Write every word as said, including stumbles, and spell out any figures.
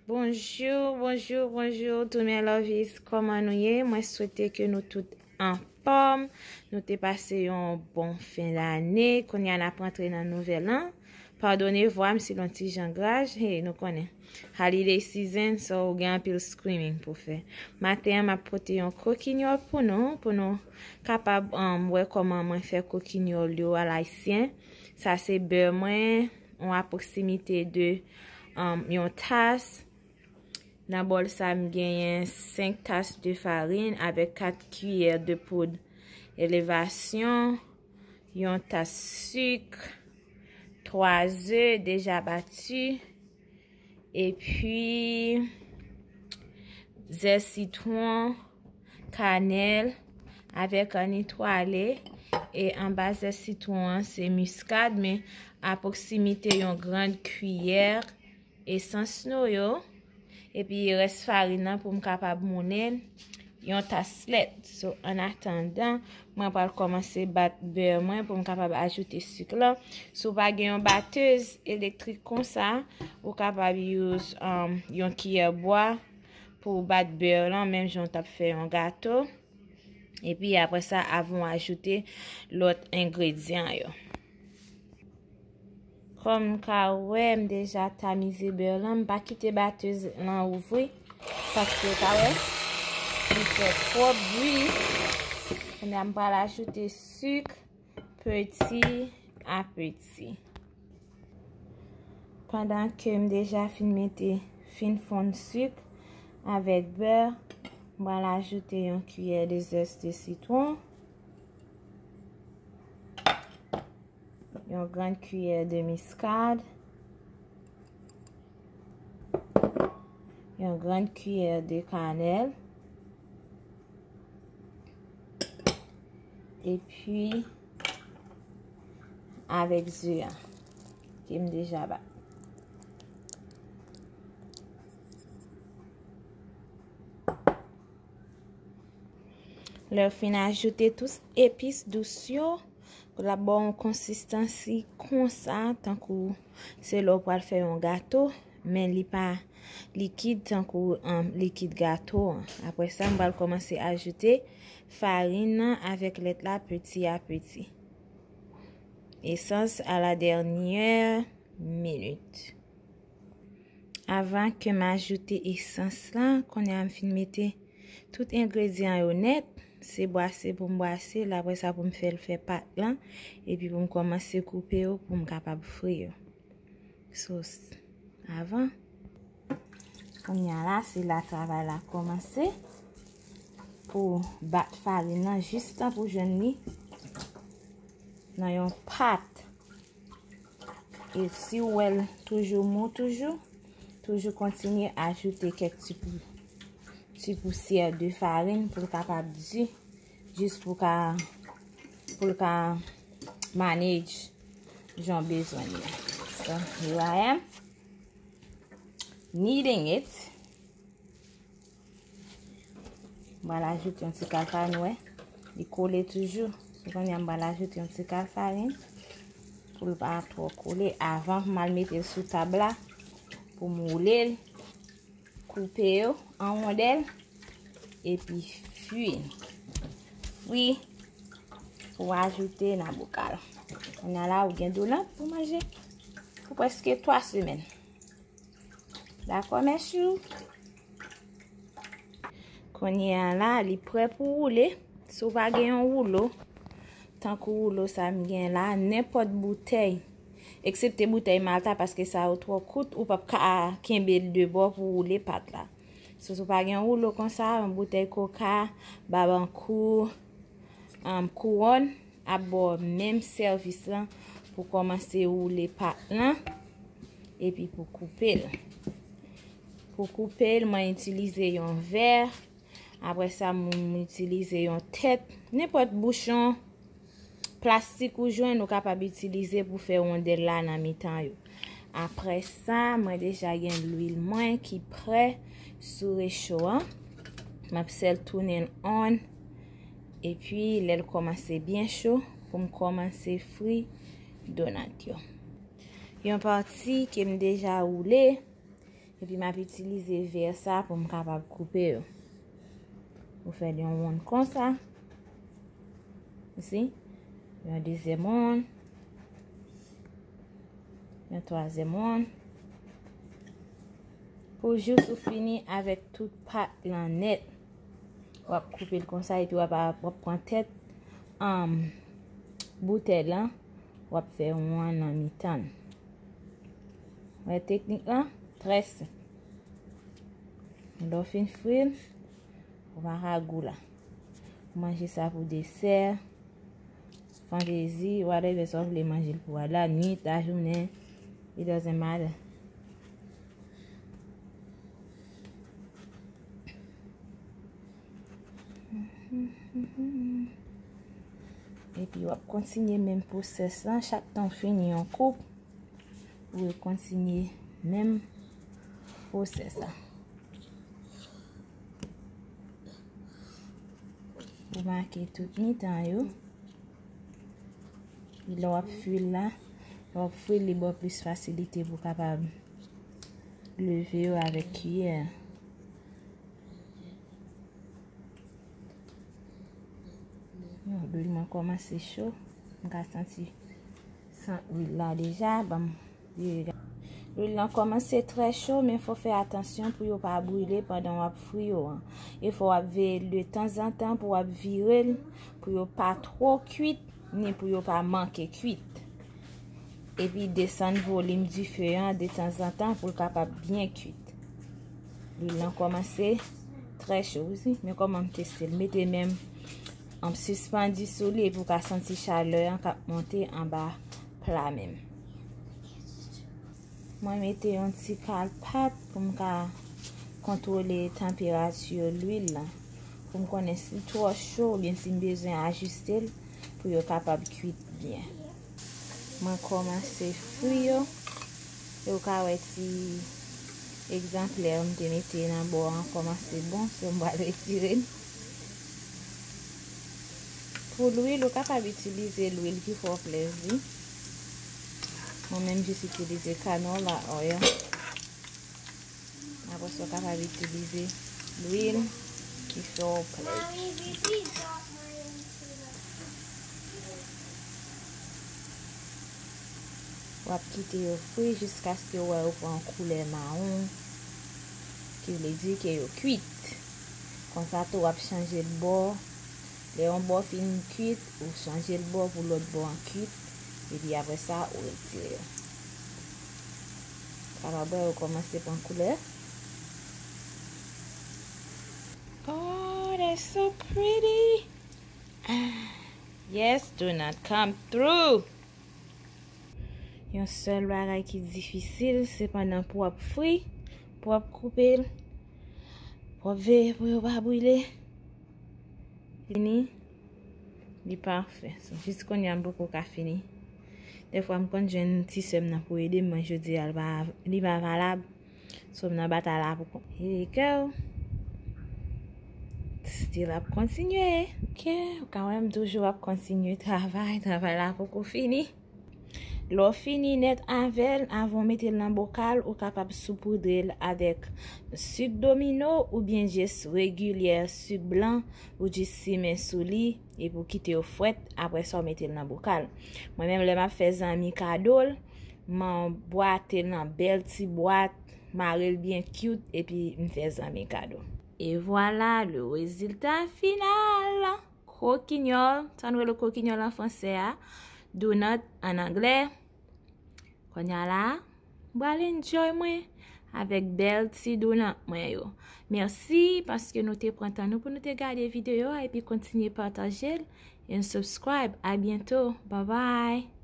Bonjou, bonjou, bonjou, tou men lovies, kòman nou ye? Mwen swete ke nou tout anfòm. Nou te pase yon bon fen dane. Kounye a n ap rantre nan nouvèl an. Padone vwa m si l yon ti jan graj. Hey, nou konnen. Holiday season, so ou gen anpil screaming pou fè. Maten an, m ap pote yon kokinyòl pou nou, pou nou kapab, um, wè kòman mwen fè kokinyòl yo alayisyen. Sa se bè mwen, yon apwoksimite de, um, yon tas. Nan bòl sa, m genyen senk tas de farin avèk kat kiyè de poud elevasyon, yon tas sik, twa ze deja bati, epi zès sitwon, kanèl avèk anni twale. E anba zès sitwon an, se miskad, men apwoksimite yon grann kiyè esans nou yo, epi rès farin nan pou m kapab moulen yon tas lèt. So, an atandan, mwen pral kòmanse bat bè mwen pou m kapab ajoute sik lan. Si w pa gen yon batèz elektrik konsa, ou kapab use, um, yon kiyè bwa pou w bat bè lan, menm jan w t ap fè yon gato. Epi apre sa, avan w ajoute lòt engredyan yo. Kòm w ka wè, m deja tamize bè lan. M pa kite batèz lan ouvri. Paske w ka wè, li fè twòp bri. Kounye a, m pral ajoute sik peti a peti. Pandan ke m deja fin mete, fin fonn sik avèk bè, m pral ajoute yon kiyè de zès de sitwon, yon grann kiyè de miskad, yon grann kiyè de kanèl, epi avèk ze a ke m deja bat. Lè w fin ajoute tout epis dous yo, l ap ba w yon konsistansi konsa, tankou se lè w pral fè yon gato, men li pa likid tankou, um, likid gato an. Apre sa, m pral kòmanse ajoute farin nan avèk lèt la peti a peti. Esans a la dènyè minit. Avan ke m ajoute esans la, kounye a m fin mete tout engredyan yo nèt, se bwase pou m bwase l, apre sa pou m fè l fè pat lan, epi pou m kòmanse koupe yo pou m kapab fri yo. So, avan, kounye a la, se la travay la kòmanse pou bat farin nan jistan pou jwenn li nan yon pat. E si w wè l toujou mou toujou, toujou kontinye ajoute kèk ti pou, ti pousyè de farin pou l kapab di, jis pou ka, pou l ka manage jan w bezwen li. So, here I am kneading it. M pral ajoute yon ti kal farin, wè. Li kole toujou. Se kounye a m pral ajoute yon ti kal farin pou l pa twò kole avan pou m al mete l sou tab la pou m woule l, koupe yo an wondèl, epi fwi. Fwi pou ajoute nan bokal. Kounye a la, ou gen donan pou manje pou prèske twa semèn. Dakò, mèsi w. Kounye a la, li prè pou woule. Si w pa gen yon woulo, tankou woulo sa m gen la, nenpòt boutèy, eksepte boutèy Malta, paske sa yo twò kout, ou p ap ka kenbe l de bò pou woule pat la. So, si w pa gen yon woulo konsa, yon boutèy koka, babankou, um, kouwòn ap ba w menm sèvis lan pou kòmanse woule pat lan epi pou koupe l. Pou koupe l, mwen itilize yon vè. Apre sa, m, m itilize yon tèt, nenpòt bouchon plastik ou jwenn, ou kapab itilize pou fè wondèl la nan mitan yo. Apre sa, mwen deja gen lwil mwen ki prè sou recho an. M ap sèl tounen l on. Epi, lè l kòmanse byen cho, pou m kòmanse fri donat yo. Yon pati ke m deja woule, Epi m ap itilize vè sa pou m kapab koupe yo. Ou fè l yon wonn konsa. Isi. Yon dezyèm wonn. Yon twazyèm wonn. Pou jis ou fini avèk tout pat lan nèt. W ap koupe l konsa epi w ap, w ap pran tèt, um, boutèy lan, w ap fè wonn nan mitan l. Wè teknik lan? Trè senp. Lè w fin fri l, ou pa ka gou la. Ou manje sa pou desè, fantezi, whatever sa w vle manje l pou a, lannuit, lajounen, it doesn't matter. Epi w ap kontinye menm pwosès lan, chak tan w fini yon koup, ou kontinye menm pwosès la. Ou make tout mitan yo. Epi lè w ap fri l la, lè w ap fri l, li ba w plis fasilite pou w kapab leve yo avèk kiyè. Bon, lwil mwen kòmanse cho. M ka santi sant lwil la deja. Ban m vire gade. Lwil lan kòmanse trè cho, men fò fè atansyon pou yo pa brile pandan w ap fri yo an. E fò w ap veye l de tanzantan pou w ap vire l, pou yo pa twò kwit, ni pou yo pa manke kwit. Epi desann volim dife an de tanzantan pou l kapab byen kwit. Lwil lan kòmanse trè cho, wi, men kòman m teste l. Mete men m, m sispann sou li epi w ka santi chalè an k ap monte anba pla men m. Mwen mete yon ti kalpat pou m ka kontwole tanperati lwil lan. Pou m konnen si l twò cho oubyen si m bezwen ajiste l pou yo kapab kwit byen. Mwen kòmanse fri yo. E w ka wè ti egzanplè m te mete nan bò an kòmanse bon, so m pral retire l. Pou lwil, ou kapab itilize lwil ki fè w plezi. Mwen menm, m jis itilize canola oil. Apre sa, w kapab itilize lwil ki fè w plezi. W ap kite yo fri jiskaske w wè yo pran koulè mawon, ki vle di ke yo kwit. Konsa tou, w ap chanje l bò. Lè yon bò fin kwit, ou chanje l bò pou lòt bò an kwit. Epi apre sa, ou retire yo. Kapab wè yo kòmanse pran koulè. Oh, that's so pretty. Ah, yes, do not come through. Yon sèl bagay ki difisil, se pandan pou w ap fri, pou w ap koupe l, pou w ap veye pou yo pa brile. Fini, li pafè. So, jis kounye a m poko ka fini. Dèfwa m konn jwenn ti sè m nan pou ede m, men jodi a li pa, li pa valab. So, m nan batay la pou kon-, here you go. Still ap kontinye. Ok, ou ka wè m toujou ap kontinye travay. Travay la poko fini. Lè w fini nèt avè l, avan w mete l nan bokal, ou kapab soupoudre l avèk sik domino oubyen jis regilyè sik blan ou jis simen sou li. Epi w kite yo frèt, apre sa w mete l nan bokal. Mwen menm, lè m ap fè zanmi kado l, m anbwate l nan bèl ti bwat, mare l byen cute, epi m fè zanmi kado. E vwala le rezilta final. Kokinyòl, sa nou rele kokinyòl an fransè a, donut an anglè. Kounye a la, m pral enjoy mwen avèk bèl ti donut mwen yo. Mèsi paske nou te pran tan nou pou nou te gade videyo a epi kontinye pataje l and subscribe. A byento. Bye bye.